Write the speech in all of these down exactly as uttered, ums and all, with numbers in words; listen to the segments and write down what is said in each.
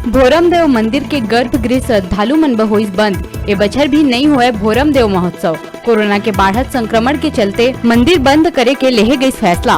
भोरमदेव मंदिर के गर्भगृह श्रद्धालु मन बर होइस बंद। ए बछर भी नइ होय भोरमदेव महोत्सव। कोरोना के बाढ़त संक्रमण के चलते मंदिर बंद करे के लेहे गइस फैसला।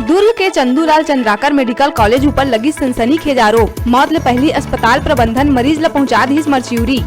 दुर्ग के चंदूलाल चंद्राकर मेडिकल कॉलेज ऊपर लगिस सनसनीखेज आरोप, मौत ले पहिली अस्पताल प्रबंधन मरीज ल पहुंचा दिस मरचिउरी।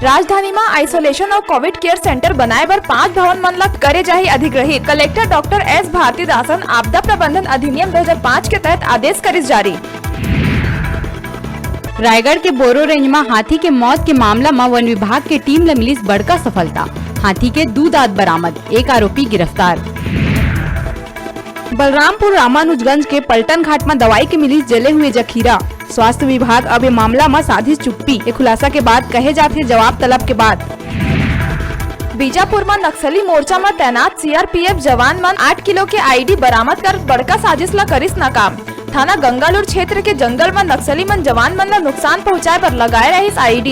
राजधानी म isolation अउ COVID care center बनाए बर पांच भवन मन ल करे जाही अधिग्रहित, कलेक्टर डॉक्टर एस भारतीदासन आपदा प्रबंधन अधिनियम दो हज़ार पाँच के तहत आदेश करिस जारी। रायगढ़ के बोरो रेंज म हाथी के मौत के मामला म वन विभाग के टीम ल मिलिस बड़का सफलता। हाथी के दू दांत बरामद, एक आरोपी गिरफ्तार। बलरामपुर रामानुजगंज के पलटन घाट म दवाई के मिलिस जले हुए जखीरा। स्वास्थ्य विभाग अब ए मामला म साधिस चुप्पी। ए खुलासा के बाद कहे जाथे जवाब तलब के बाद। बीजापुर म नक्सली मोर्चा म तैनात CRPF जवान मन आठ किलो के IED बरामद कर बड़का साजिश ल करिस नाकाम। थाना गंगालूर क्षेत्र के जंगल म नक्सली मन जवान मन ल नुकसान पहुंचाए बर लगाए रहिस IED।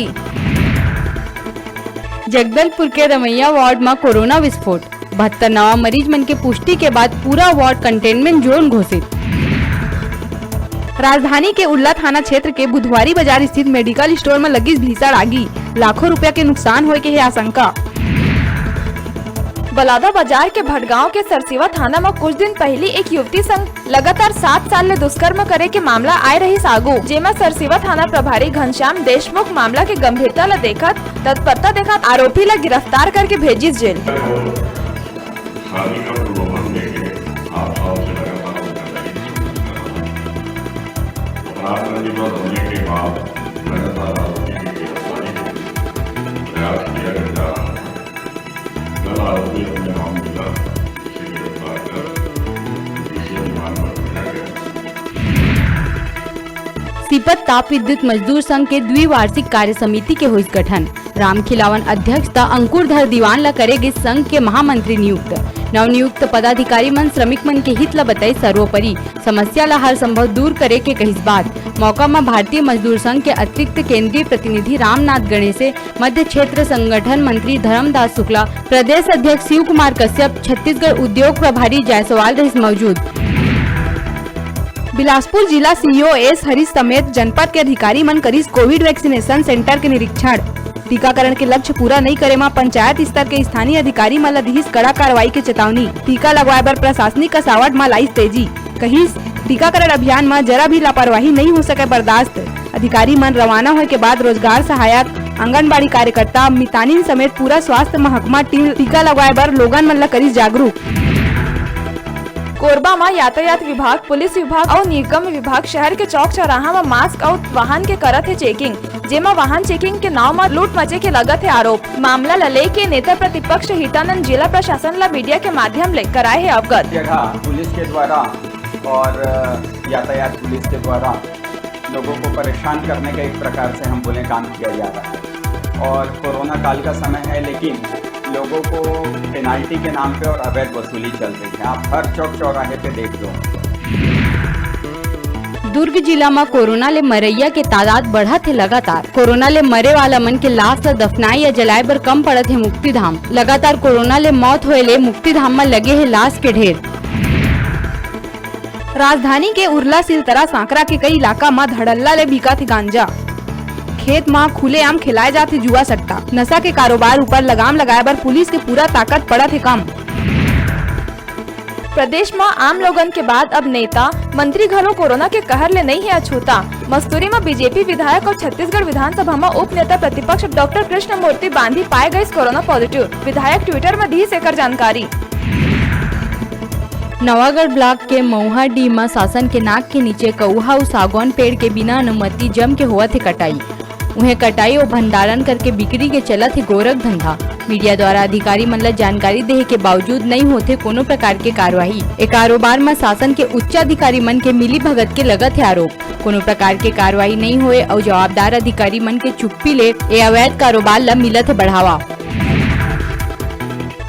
जगदलपुर के रमैया वार्ड म कोरोना विस्फोट, बहत्तर नवा मरीज मन के पुष्टि के बाद पूरा वार्ड कंटेनमेंट जोन घोषित। राजधानी के उरला थाना क्षेत्र के बुधवारी बाजार स्थित मेडिकल स्टोर म लगिस भीषण आगी, लाखों रुपया के नुकसान होए के हे आशंका। बलौदाबाजार के भटगांव के सरसीवा थाना म कुछ दिन पहिली एक युवती संग लगातार सात साल ले दुष्कर्म करे के मामला आए रहिस आगू, जेमा सरसीवा थाना प्रभारी घनश्याम देशमुख मामला के गंभीरता ल देखत तत्परता देखत आरोपी ल गिरफ्तार करके भेजिस जेल। शादी का पूर्वाभ्रम लेके आप सबसे लगातार उनका दायित्व समझता रहा। अपराध पंजीबद्ध होने के बाद लगातार आरोपी की गिरफ्तारी के लिए प्रयास किया जा रहा है। कल आरोपी अपने गांव मिला, जिसे गिरफ्तार कर विशेष रिमांड पर भेजा गया। सीपत ताप विद्युत मजदूर संघ के द्विवार्षिक कार्य समिति के होइस गठन। रामखिलावन अध्यक्ष त अंकुरधर दीवान ल करे गिस संघ के महामंत्री नियुक्त। नवनियुक्त पदाधिकारी मन श्रमिक मन के हित ल बताइस सर्वोपरि, समस्या ल हर संभव दूर करे के कहिस बात। मौका म भारतीय मजदूर संघ के अतिरिक्त केंद्रीय प्रतिनिधि रामनाथ गणेशे, मध्य क्षेत्र संगठन मंत्री धर्मदास शुक्ला, प्रदेश अध्यक्ष शिव कुमार कश्यप, छत्तीसगढ़ उद्योग प्रभारी जायसवाल रहिस मौजूद। बिलासपुर जिला CEO एस हरीश समेत जनपद के अधिकारी मन करिस कोविड वैक्सीनेशन सेंटर के निरीक्षण। टीकाकरण के लक्ष्य पूरा नइ करे म पंचायत स्तर के स्थानीय अधिकारी मन ल दिहिस कड़ा कार्रवाई के चेतावनी। टीका लगवाए बर प्रशासनिक कसावट म लाइस तेजी। कहिस, टीकाकरण अभियान म जरा भी लापरवाही नइ हो सके बर्दाश्त। अधिकारी मन रवाना होए के बाद रोजगार सहायक, आंगनबाड़ी कार्यकर्ता, मितानिन समेत पूरा स्वास्थ्य महकमा टीम टीका लगवाए बर लोगन मन ल करिस जागरूक। कोरबा म यातायात विभाग, पुलिस विभाग अउ निगम विभाग शहर के चौक चौराहा म मास्क अउ वाहन के करत हे चेकिंग, जेमा वाहन चेकिंग के नाव म लूट मचे के लगत हे आरोप। मामला ल लेके नेता प्रतिपक्ष हितानंद जिला प्रशासन ल मीडिया के माध्यम ले कराए हे अवगत। जगह पुलिस के द्वारा और, अ, यातायात पुलिस के द्वारा लोगों को परेशान करने का एक प्रकार से हम बोलें काम किया जा रहा है। और कोरोना काल का समय है, लेकिन लोगों को पेनल्टी के नाम पे और अवैध वसूली चल रही है। आप हर चौक चौराहे पे देख लो। दुर्ग जिला म कोरोना ले मरइया के तादाद बढ़त हे लगातार। कोरोना ले मरे वाला मन के लाश ल दफनाए या जलाए बर कम पड़त हे मुक्तिधाम। लगातार कोरोना ले मौत होए ले मुक्तिधाम म लगे हे लाश के ढेर। राजधानी के उरला, सिलतरा, सांकरा के कई इलाका म धड़ल्ला ले बिकाथे गांजा। खेत म खुलेआम खेलाए जाथे जुआ सट्टा। नशा के कारोबार ऊपर लगाम लगाए बर पुलिस के पूरा ताकत पड़त हे काम। प्रदेश म आम लोगन के बाद अब नेता, मंत्री घलो कोरोना के कहर ले नइ हे अछूता। मस्तूरी म BJP विधायक अउ छत्तीसगढ़ विधानसभा म उप नेता प्रतिपक्ष डॉक्टर कृष्णमूर्ति बांधी पाए गइस कोरोना पॉजिटिव। विधायक Twitter म दिस एकर जानकारी। नवागढ़ ब्लॉक के मऊहाडीह म शासन के नाक के नीचे कउहा अउ सागौन पेड़ के बिना अनुमति जम के होवत हे कटाई। उहें, कटाई अउ भंडारण करके बिक्री के चलत हे गोरख धंधा। मीडिया द्वारा अधिकारी मन ल जानकारी देहे के बावजूद नइ होथे कोनो प्रकार के कार्रवाई। ए कारोबार म शासन के उच्चाधिकारी मन के मिलीभगत के लगत हे आरोप। कोनो प्रकार के कार्रवाई नइ होए अउ जवाबदार अधिकारी मन के चुप्पी ले ए अवैध कारोबार ल मिलत हे बढ़ावा।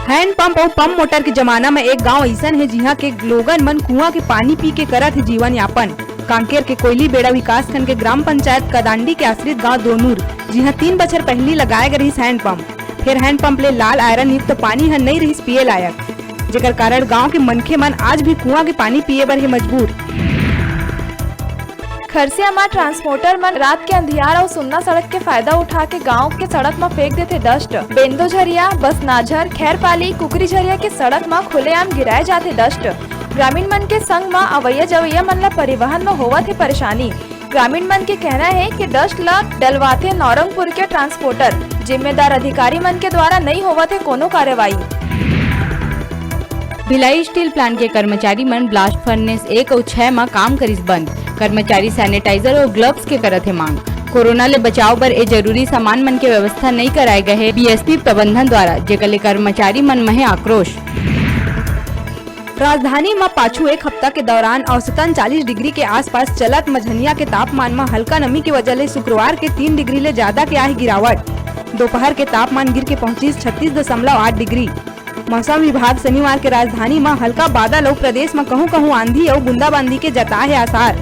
हैंडपंप अउ पंप मोटर के जमाना म एक गांव अइसन हे, जिहां के लोगन मन कुआं के पानी पी के करत हे जीवन यापन। कांकेर के कोयलीबेड़ा विकासखंड के ग्राम पंचायत कदांडी के आश्रित गांव दोनूर, जिहां तीन बछर पहिली लगाए गे रिहिस हैंडपंप, फेर हैंडपंप ले लाल आयरन युक्त पानी ह नइ रिहिस पीए लायक, जेकर कारण गांव के मनखे मन आज भी कुआं के पानी पीए बर हे मजबूर। खरसिया म ट्रांसपोर्टर मन रात के अंधियार अउ सुन्ना सड़क के फायदा उठा के गांव के सड़क म फेंक देथे डस्ट। बेंदो झरिया, बसनाझर, खैरपाली, कुकरी झरिया के सड़क म खुलेआम गिराए जाथे डस्ट। ग्रामीण मन के संग म अवइया जवइया मन ल परिवहन म होवत हे परेशानी। ग्रामीण मन के कहना हे कि डस्ट ल डलवाथे नौरंगपुर के ट्रांसपोर्टर, जिम्मेदार अधिकारी मन के द्वारा नइ होवत हे कोनो कार्रवाई। भिलाई स्टील प्लांट के कर्मचारी मन ब्लास्ट फर्नेस एक अउ छह म काम करिस बंद। कर्मचारी सैनिटाइजर अउ ग्लव्स के करत हे मांग। कोरोना ले बचाव बर ए जरूरी सामान मन के व्यवस्था नइ कराए गए हे बीएसपी प्रबंधन द्वारा, जेकर ले कर्मचारी मन म हे आक्रोश। राजधानी म पाछू एक हफ्ता के दौरान औसतन चालीस डिग्री के आसपास चलत मझनिया के तापमान म हल्का नमी के वजह ले शुक्रवार के तीन डिग्री ले ज्यादा के आए गिरावट। दोपहर के तापमान गिर के पहुंचिस छत्तीस दशमलव आठ डिग्री। मौसम विभाग शनिवार के राजधानी म हल्का बादल अउ प्रदेश म कहूं-कहूं आंधी अउ बूंदाबांदी के जताए हे आसार।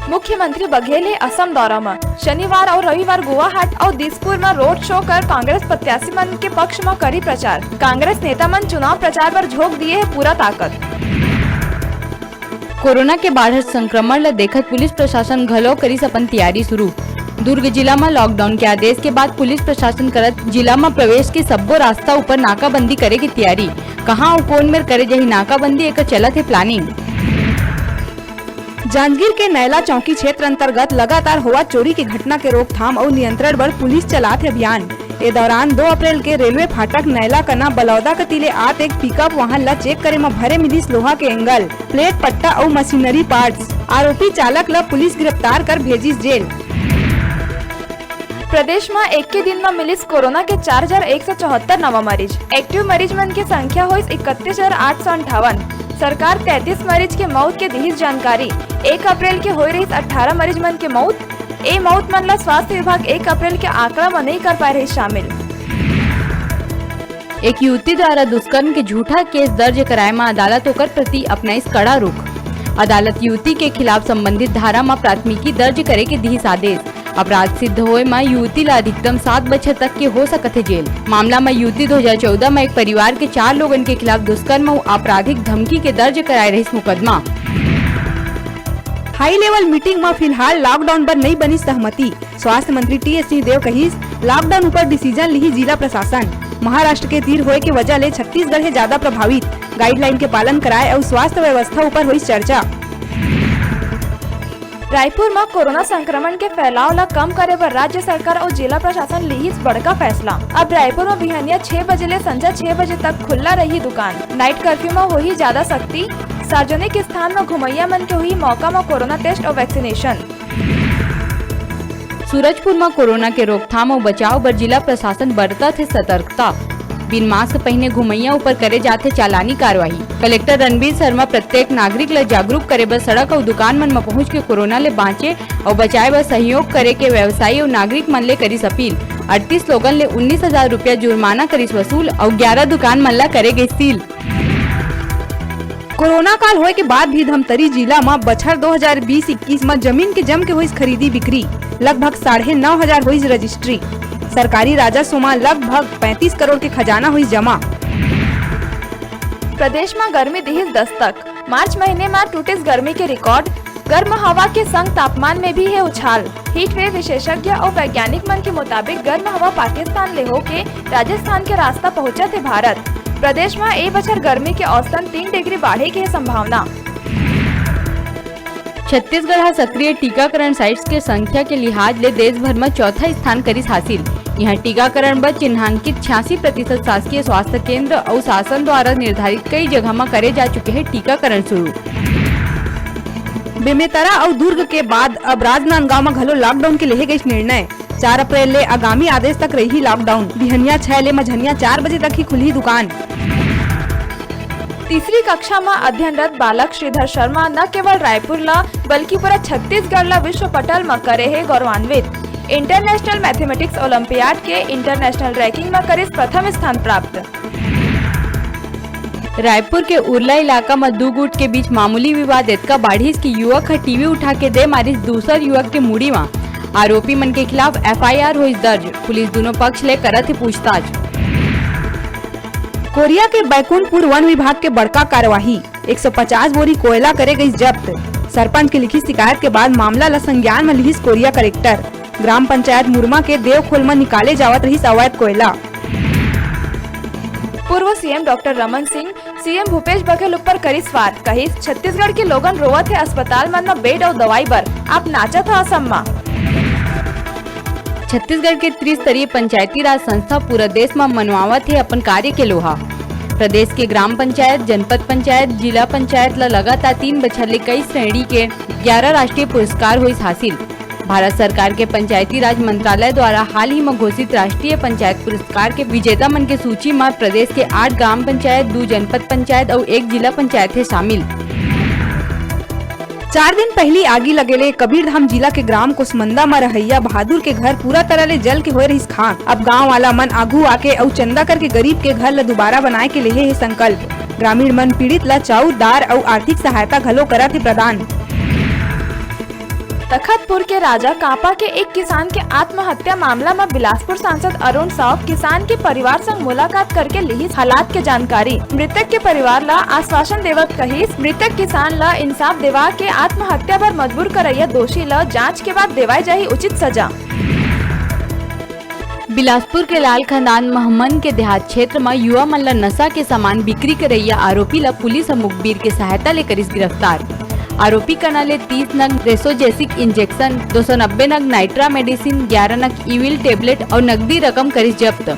मुख्यमंत्री बघेल हे असम दौरा म। शनिवार अउ रविवार गुवाहाट अउ दिसपुर म रोड शो कर कांग्रेस प्रत्याशी मन के पक्ष म करी प्रचार। कांग्रेस नेता मन चुनाव प्रचार बर झोंक दिए हे पूरा ताकत। कोरोना के बाढ़त संक्रमण ल देखत पुलिस प्रशासन घलो करिस अपन तियारी शुरू। दुर्ग जिला म लॉकडाउन के आदेश के बाद पुलिस प्रशासन करत जिला म प्रवेश के सब्बो रास्ता ऊपर नाकाबंदी करे के तियारी। कहां अउ कोन मेर करे जाही नाकाबंदी, एकर चलत हे प्लानिंग। जांजगीर के नैला चौकी क्षेत्र अंतर्गत लगातार होवत चोरी के घटना के रोकथाम अउ नियंत्रण बर पुलिस चलात हे अभियान। ए दौरान दो अप्रैल के रेलवे फाटक नैला कना बलौदा कति ले आत एक पिकअप वाहन ल चेक करे म भरे मिलिस लोहा के एंगल, प्लेट पट्टा अउ मशीनरी पार्ट्स। आरोपी चालक ल पुलिस गिरफ्तार कर भेजिस जेल। प्रदेश म एक के दिन म मिलिस कोरोना के चार हजार एक सौ चौहत्तर नवा मरीज। एक्टिव मरीज मन के संख्या होइस इकतीस हजार आठ सौ अंठावन। सरकार तैंतीस मरीज के मौत के दिहिस जानकारी। एक अप्रैल के होए रहिस अट्ठारह मरीज मन के मौत। ए मौत मन ल स्वास्थ्य विभाग एक अप्रैल के आंकड़ा म नइ कर पाए रहिस शामिल। एक युवती द्वारा दुष्कर्म के झूठा केस दर्ज कराए म अदालत ओकर प्रति अपनाइस कड़ा रुख। अदालत युवती के खिलाफ संबंधित धारा म प्राथमिकी दर्ज करे के दिहिस आदेश। अपराध सिद्ध होए म युवती ल अधिकतम सात बछर तक के हो सकत हे जेल। मामला म युवती दो हजार चौदह म एक परिवार के चार लोगन के खिलाफ दुष्कर्म अउ आपराधिक धमकी के दर्ज कराए रहिस मुकदमा। हाई लेवल मीटिंग म फिलहाल लॉकडाउन बर नइ बनिस सहमति। स्वास्थ्य मंत्री टीएस सिंहदेव कहिस, लॉकडाउन ऊपर डिसीजन लिही जिला प्रशासन। महाराष्ट्र के तीर होए के वजह ले छत्तीसगढ़ हे ज्यादा प्रभावित। गाइडलाइन के पालन कराए अउ स्वास्थ्य व्यवस्था ऊपर होइस चर्चा। रायपुर म कोरोना संक्रमण के फैलाव ल कम करे बर राज्य सरकार अउ जिला प्रशासन लिहिस बड़का फैसला। अब रायपुर म बिहनिया छह बजे ले संझा छह बजे तक खुल्ला रही दुकान। नाइट कर्फ्यू म होही ज्यादा सख्ती। सार्वजनिक स्थान म घुमइया मन के होही मौका म कोरोना टेस्ट अउ वैक्सीनेशन। सूरजपुर म कोरोना के रोकथाम अउ बचाव बर जिला प्रशासन बरतत हे सतर्कता। बिन मास्क पहिने घुमइया ऊपर करे जात हे चालानी कार्रवाई। कलेक्टर रणबीर शर्मा प्रत्येक नागरिक ल जागरूक करे बर सड़क अउ दुकान मन म पहुंच के कोरोना ले बांचे अउ बचाए बर सहयोग करे के व्यवसायी अउ नागरिक मन ले करिस अपील। अड़तीस लोगन ले उन्नीस हजार रुपया जुर्माना करिस वसूल अउ ग्यारह दुकान मन ल करे गे सील। कोरोना काल होए के बाद भी धमतरी जिला म बछर दो हजार बीस इक्कीस म जमीन के जम के होइस खरीदी बिक्री, लगभग साढ़े नौ हजार होइस रजिस्ट्री। सरकारी राजस्व म लगभग पैंतीस करोड़ के खजाना होइस जमा। प्रदेश म गर्मी दिहिस दस्तक, मार्च महीने म टूटिस गर्मी के रिकॉर्ड, गर्म हवा के संग तापमान में भी हे उछाल। हीट वेव विशेषज्ञ अउ वैज्ञानिक मन के मुताबिक गर्म हवा पाकिस्तान ले होके राजस्थान के रास्ता पहुंचत हे भारत। प्रदेश म ए बछर गर्मी के औसतन तीन डिग्री बाढ़े के हे संभावना। छत्तीसगढ़ ह सक्रिय टीकाकरण साइट्स के संख्या के लिहाज ले देश भर म चौथा स्थान करिस हासिल। इहां टीकाकरण बर चिन्हांकित छियासी प्रतिशत शासकीय स्वास्थ्य केंद्र अउ शासन द्वारा निर्धारित कई जगह म करे जा चुके हे टीकाकरण शुरू। बेमेतरा अउ दुर्ग के बाद अब राजनांदगांव म घलो लॉकडाउन के लेहे गइस निर्णय। चार अप्रैल ले आगामी आदेश तक रही लॉकडाउन। बिहनिया छह ले मझनिया चार बजे तक ही खुलही दुकान। तीसरी कक्षा म अध्ययनरत बालक श्रीधर शर्मा न केवल रायपुर ल, बल्कि पूरा छत्तीसगढ़ ल विश्व पटल म करे हे गौरवान्वित। इंटरनेशनल मैथमेटिक्स ओलंपियाड के इंटरनेशनल रैंकिंग म करिस प्रथम स्थान प्राप्त। रायपुर के उरला इलाका म दू गुट के बीच मामूली विवाद एतका बाढ़िस कि युवक ह टीवी उठा के दे मारिस दूसर युवक के मुड़ी म। आरोपी मन के खिलाफ एफआईआर होइस दर्ज। पुलिस दूनों पक्ष ले करत हे पूछताछ। कोरिया के बैकुंठपुर वन विभाग के बड़का कार्यवाही, एक सौ पचास बोरी कोयला करे गइस जब्त। सरपंच के लिखित शिकायत के बाद मामला ल संज्ञान म लिहिस कोरिया कलेक्टर। ग्राम पंचायत मुरमा के देवखोल म निकाले जावत रहिस अवैध कोयला। पूर्व CM doctor Raman Singh CM Bhupesh Baghel ऊपर करिस वार, कहिस, "छत्तीसगढ़ के लोगन रोवत हे अस्पताल मन म बेड अउ दवाई बर, आप नाचत ह असम म।" छत्तीसगढ़ के त्रिस्तरीय पंचायती राज संस्था पूरा देश म मनवावत हे अपन कार्य के लोहा। प्रदेश के ग्राम पंचायत, जनपद पंचायत, जिला पंचायत ल लगातार तीन बछर ले कई श्रेणी के ग्यारह राष्ट्रीय पुरस्कार होइस हासिल। भारत सरकार के पंचायती राज मंत्रालय द्वारा हाल ही म घोषित राष्ट्रीय पंचायत पुरस्कार के विजेता मन के सूची म प्रदेश के आठ ग्राम पंचायत, दू जनपद पंचायत अउ एक जिला पंचायत हे शामिल। चार दिन पहिली आगी लगे ले कबीरधाम जिला के ग्राम कोसमंदा म रहइया बहादुर के घर पूरा तरह ले जल के होए रहिस खाक। अब गांव वाला मन आगू आके अउ चंदा करके गरीब के घर ल दोबारा बनाए के लेहे हे संकल्प। ग्रामीण मन पीड़ित ल चाउर, दार अउ आर्थिक सहायता घलो करत हे प्रदान। तखतपुर के राजा कांपा के एक किसान के आत्महत्या मामला म बिलासपुर सांसद अरुण साव किसान के परिवार संग मुलाकात करके लिहिस हालात के जानकारी। मृतक के परिवार ल आश्वासन देवत कहिस, मृतक किसान ल इंसाफ देवा के आत्महत्या बर मजबूर करइया दोषी ल जांच के बाद देवाय जाही उचित सजा। बिलासपुर के लाल खदान महमन के देहात क्षेत्र म युवा मन ल नशा के सामान बिक्री करइया आरोपी ल पुलिस ह मुखबिर के सहायता ले करिस गिरफ्तार। आरोपी कना ले तीस नग रेसोजेसिक इंजेक्शन, दो सौ नब्बे नग नाइट्रा मेडिसिन, ग्यारह नग इविल टेबलेट अउ नकदी रकम करिस जब्त।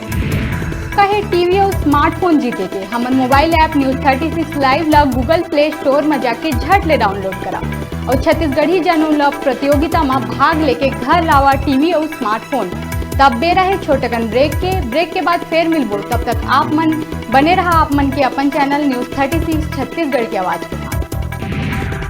कहे टीवी अउ स्मार्टफोन जीते के हमन mobile app News thirty six Live ल Google Play Store म जाके झट ले डाउनलोड करा अउ छत्तीसगढ़ी जनऊ ल प्रतियोगिता म भाग लेके घर लावा टीवी अउ स्मार्टफोन। तब बेरा हे छोटकन ब्रेक के, ब्रेक के बाद फेर मिलबो। तब तक आप मन बने रहा आप मन के अपन channel News thirty six Chhattisgarh की आवाज के।